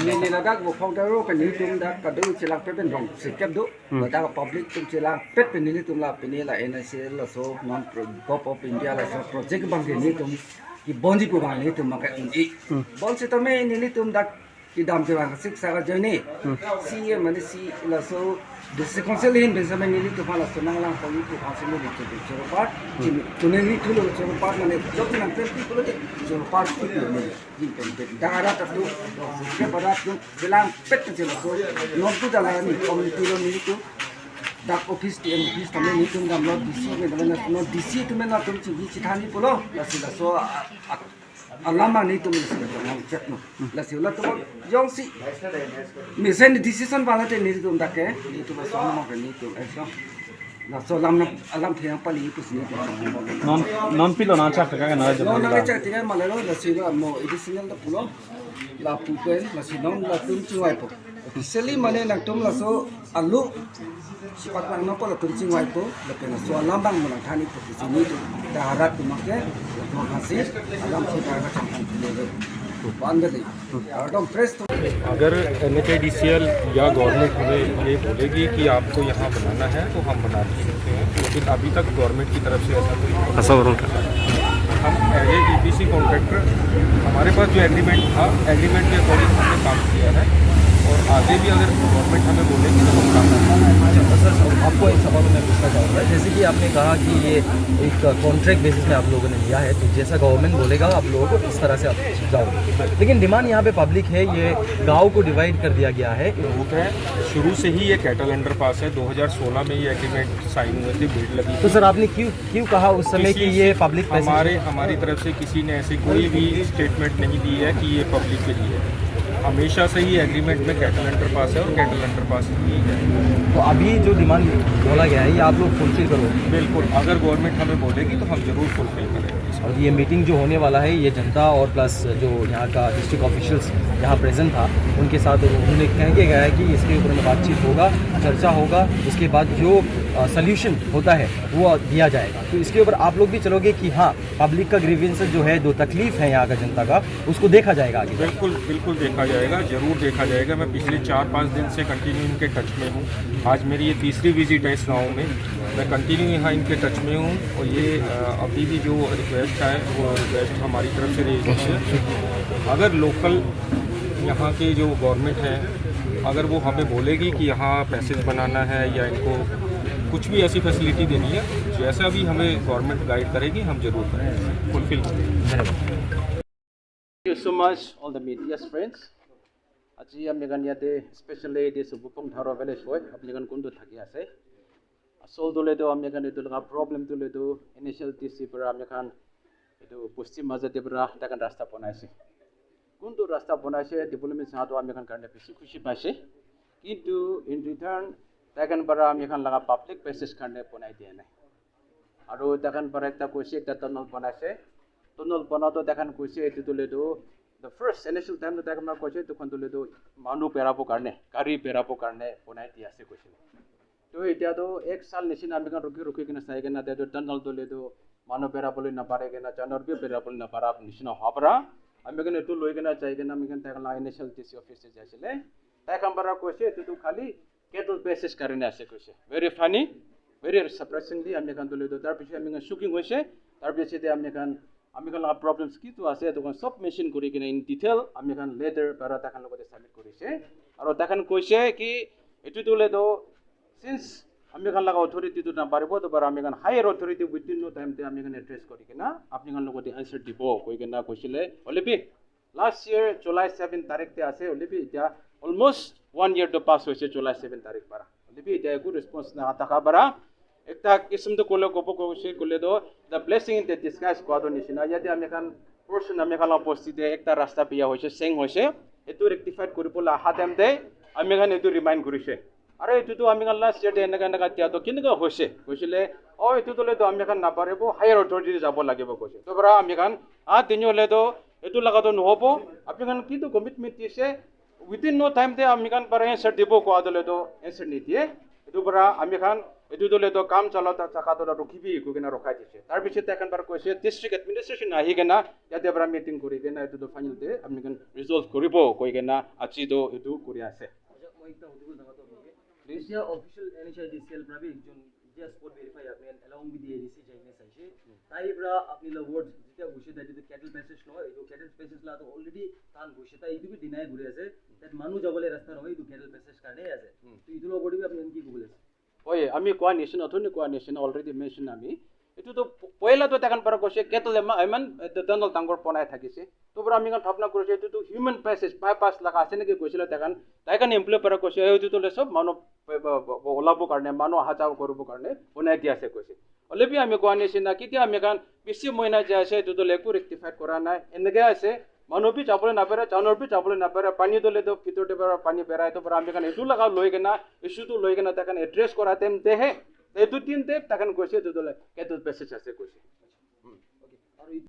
Ni la dak bo phong ro pe ni tum dak ka du chilang pe pen rong sikap du dak public tum chilang pet pe ni tum la pe ni la NIC la so non gov of India la so project bang ni tum ki bonji pu bang ni tum ma ka un i bon se tame ni tum dak ki dam ke bang sik sa ga joini C A mane C la so district council hin ben sa ni tum la so nang lang pong pu council ni tu choro part tu ni tu lo choro part mane job nang pe pu lo choro part pu ni jin pen pe dara ta tu ke bara tu bilang pet che la so non tu dala ni community lo ni tu dak office TM office tame ni tum dam lo DC me dam na no DC tu me na tum chi chi thani pulo la si la so alama ni tum si la nang check no la si la tum yong si me sen decision bala te ni tum dak ke ni tum so ma ke ni tum ekdom la so lam na alam theyang pali pu si ni tum non non pilo na chak ka na no na chak te ma le lo la si la mo additional da pulo la pu pen la si non la tum chi wai po officially mane nang tum la so alu sipat lang no po la tum chi wai po la pen so alam bang mo lang thani po si ni tu da harat tu ma ke la to hasi alam se da ka chang le तो बांध ले एकदम fresh. तो अगर NHIDCL या government हमें ये बोलेगी कि आपको यहाँ बनाना है तो हम बना भी सकते हैं, लेकिन अभी तक गवर्नमेंट की तरफ से ऐसा कोई हम एज ए ईपीसी कॉन्ट्रैक्टर हमारे पास जो एग्रीमेंट था, एग्रीमेंट के अकॉर्डिंग हमने काम किया है और आगे भी अगर गवर्नमेंट हमें बोलेगी तो हम काम करेंगे। अच्छा सर, आपको एक सवाल मैं पूछना चाहूँगा। जैसे कि आपने कहा कि ये एक कॉन्ट्रैक्ट बेसिस में आप लोगों ने लिया है, तो जैसा गवर्नमेंट बोलेगा आप लोगों को इस तरह से आप जाओगे, लेकिन डिमांड यहाँ पे पब्लिक है, ये गांव को डिवाइड कर दिया गया है। रूट है, शुरू से ही ये कैटल अंडर पास है। 2016 में ये एग्रीमेंट साइन हुए थे, बिड लगी तो थी। सर, आपने क्यों क्यों कहा उस समय कि किसी ये पब्लिक पैसे हमारे हमारी तरफ से किसी ने ऐसी कोई भी स्टेटमेंट नहीं दी है कि ये पब्लिक के लिए है। हमेशा से ही एग्रीमेंट में कैटल अंडर पास है और कैटल अंडर पास ही है। तो अभी जो डिमांड बोला गया है, ये आप लोग फुलफिल करोगे? बिल्कुल, अगर गवर्नमेंट हमें बोलेगी तो हम ज़रूर फुलफिल करेंगे। और ये मीटिंग जो होने वाला है, ये जनता और प्लस जो यहाँ का डिस्ट्रिक्ट ऑफिशियल्स यहाँ प्रेजेंट था, उनके साथ उन्होंने कह के गया है कि इसके ऊपर में बातचीत होगा, चर्चा होगा, उसके बाद जो सोल्यूशन होता है वो दिया जाएगा। तो इसके ऊपर आप लोग भी चलोगे कि हाँ, पब्लिक का ग्रीवेंस जो है, जो तकलीफ है यहाँ का जनता का, उसको देखा जाएगा आगे? बिल्कुल बिल्कुल देखा जाएगा, ज़रूर देखा जाएगा। मैं पिछले 4-5 दिन से कंटिन्यू इनके टच में हूँ। आज मेरी ये तीसरी विजिट है इस गाँव में। मैं कंटिन्यू यहाँ इनके टच में हूँ और ये अभी भी जो रिक्वेस्ट है, वो रिक्वेस्ट हमारी तरफ से रहेगी है। अगर लोकल यहाँ के जो गवर्नमेंट है, अगर वो हमें बोलेगी कि यहाँ पैसेज बनाना है या इनको कुछ भी ऐसी फैसिलिटी देनी है, जैसा भी हमें गवर्नमेंट गाइड करेगी, हम ज़रूर करेंगे, फुलफिल करेंगे। Thank you so much, all the media friends. আজি আমি খান ইয়াতে স্পেচিয়েলি এই চুবুকং ধাৰ ভিলেজ হয়, আপুনি খান কোনটো থাকি আছে। আচল দলেতো আমি খান এইটো লগা প্ৰব্লেমটো লৈতো ইনিচিয়েল ডি চিৰ পৰা আমি খান এইটো বস্তি মাজতে পৰা তাকান ৰাস্তা বনাইছে। কোনটো ৰাস্তা বনাইছে, ডেভেলপমেণ্ট চাহটো আমি খান কাৰণে বেছি খুচি পাইছে, কিন্তু ইন ৰিটাৰ্ণ তাকান পৰা আমি খান লগা পাব্লিক পেছেজ কাৰণে বনাই দিয়া নাই। আৰু তাকান পৰা একটা কৈছে, একটা টনেল বনাইছে। টনেল বনাওঁতে দেখান কৈছে এইটো তুলেতো the first initial time তাক কৈছে এইটোখন তুলেতো মানুহ পেৰাবৰ কাৰণে, গাড়ী পেৰাবৰ কাৰণে বনাই দি আছে কৈছিলে। তো এতিয়াতো এক চাল নিচিনা আমি ৰখি ৰখি কিনে চাই কিনে এইটো টনেল তুলেতো মানুহ পেৰাবলৈ নাপাৰে কিনে, জানোৱাৰ বি পেৰাবলৈ নাপাৰা নিচিনা হোৱা পৰা আমি কিনে এইটো লৈ কিনে যাই কিনে আমি কিনে তাক ইনিচিয়েল ডি চি অফিচে যাইছিলে। তাইক পৰা কৈছে এইটোতো খালি কেটল পেছেজ কাৰণে আছে কৈছে। ভেৰি ফানি, ভেৰি ছাৰপ্ৰাইজিংলি আমি খান তুলিতো। তাৰপিছত আমি শ্বকিং হৈছে। তাৰপিছতে আমি খান লগা প্ৰব্লেমছ কিটো আছে, এইটো চব মেনশ্যন কৰি কিনে ইন ডিটেইল আমি খান লেটাৰ পৰা তাখান লগতে ছাবমিট কৰিছে। আৰু তাখান কৈছে কি এইটো তোলেতো চিন্স আমি খান লগা অথৰিটিটো নাপাৰিব, তো বাৰ আমি খান হায়াৰ অথৰিটি উইদিন নো টাইমতে আমি খান এড্ৰেছ কৰি কিনে আপুনি খান লগতে আনচাৰ দিব কৈ কিনে কৈছিলে। হ'লে লাষ্ট ইয়েৰ জুলাই 7 তাৰিখতে আছে। হ'লে এতিয়া অলমষ্ট ওৱান ইয়েৰটো পাছ হৈছে জুলাই 7 তাৰিখ পৰা। হ'লে এতিয়া একো ৰেচপন্স নাথাকা পৰা একটা কিসিমটো ক'লে ক'ব কৈছে ক'লেতো the blessing in the disguise কোৱাটো নিচিনা ইয়াতে আমি খান পৰ্চন আমি খান বস্তিতে একটা ৰাস্তা বিয়া হৈছে, চেং হৈছে, এইটো ৰেক্টিফাইড কৰিবলৈ অহা টাইমতে আমি খান এইটো ৰিমাইণ্ড কৰিছে। আৰু এইটোতো আমি খান লাষ্ট ইয়েৰতে এনেকা এনেকা দিয়াটো কেনেকুৱা হৈছে কৈছিলে। অঁ, এইটো তোলেতো আমি খান নাপাৰিব, হায়াৰ অথৰিটি যাব লাগিব কৈছে। তো পৰা আমি খান তেনেহ'লেতো এইটো লগাটো নহ'ব, আপুনি খান কিন্তু কমিটমেণ্ট দিছে উইদিন ন' টাইমতে আমি খান পৰা এনচাৰ দিব কোৱা দলেতো এনচাৰ নিদিয়ে। এইটোৰ পৰা আমি খান এইটো দলেতো কাম চলাওঁতে চাকাটো ৰখিবি কৈ কিনে ৰখাই দিছে। তাৰপিছত এখন বাৰ কৈছে ডিষ্ট্ৰিক্ট এডমিনিষ্ট্ৰেশ্যন আহি কিনে ইয়াতে পৰা মিটিং কৰি কিনে এইটোতো ফাইনেলতে আপুনি ৰিজল্ভ কৰিব কৈ কিনে আজিতো এইটো কৰি আছে। এতিয়া অফিচিয়েল এনএইচআইডিচিএল পৰা বি একজন যেতিয়া স্পট ভেৰিফাই আপুনি এলং উইথ the ADC যাই কিনে চাইছে, তাইৰ পৰা আপুনি ৱৰ্ড যেতিয়া গৈছে, তাই যিটো কেটেল পেছেজ নহয়, এইটো কেটেল পেছেজ লাটো অলৰেডি টান গৈছে, তাই এইটো বি ডিনাই কৰি আছে। তাত মানুহ যাবলৈ ৰাস্তা নহয়, এইটো কেটেল পেছেজ কাৰণেই আছে। তো এইটোৰ ওপৰত আপুনি কি ক'বলৈ আছে? হয়, আমি কোৱা নিচিনা, অথনি কোৱা নিচিনা অলৰেডি মেনশ্যন আমি এইটোতো পহিলাটো তেখন পৰা কৈছে কেটল ইমান টানেল ডাঙৰ বনাই থাকিছে। তো পৰা আমি ভাৱনা কৰিছে এইটোতো হিউমেন পেছেজ বাইপাছ লগা আছে নেকি কৈছিলে। তেখন তাইখন এমপ্লয় পৰা কৈছে এইটোতো চব মানুহ ওলাবৰ কাৰণে, মানুহ অহা যোৱা কৰিবৰ কাৰণে বনাই দিয়া আছে কৈছে। অলপি আমি কোৱা নিচিনা কেতিয়া আমি কাৰণ বেছি মহিনা যে আছে, এইটোতো একো ৰেক্টিফাই কৰা নাই, এনেকৈ আছে। মানুহ বি যাবলৈ নাপাৰে, জানোৱাৰ বি যাবলৈ নাপাৰে, পানী দলেতো ভিতৰতে পৰা পানী পেৰাই। তো পৰা আমি কাৰণ এইটো লগা লৈ কিনে ইছ্যুটো লৈ কিনে তেখন এড্ৰেছ কৰা তেন্তেহে এইটো তিনতে তেখন কৈছে এইটো দলে কেটল পেছেজ আছে কৈছে। আৰু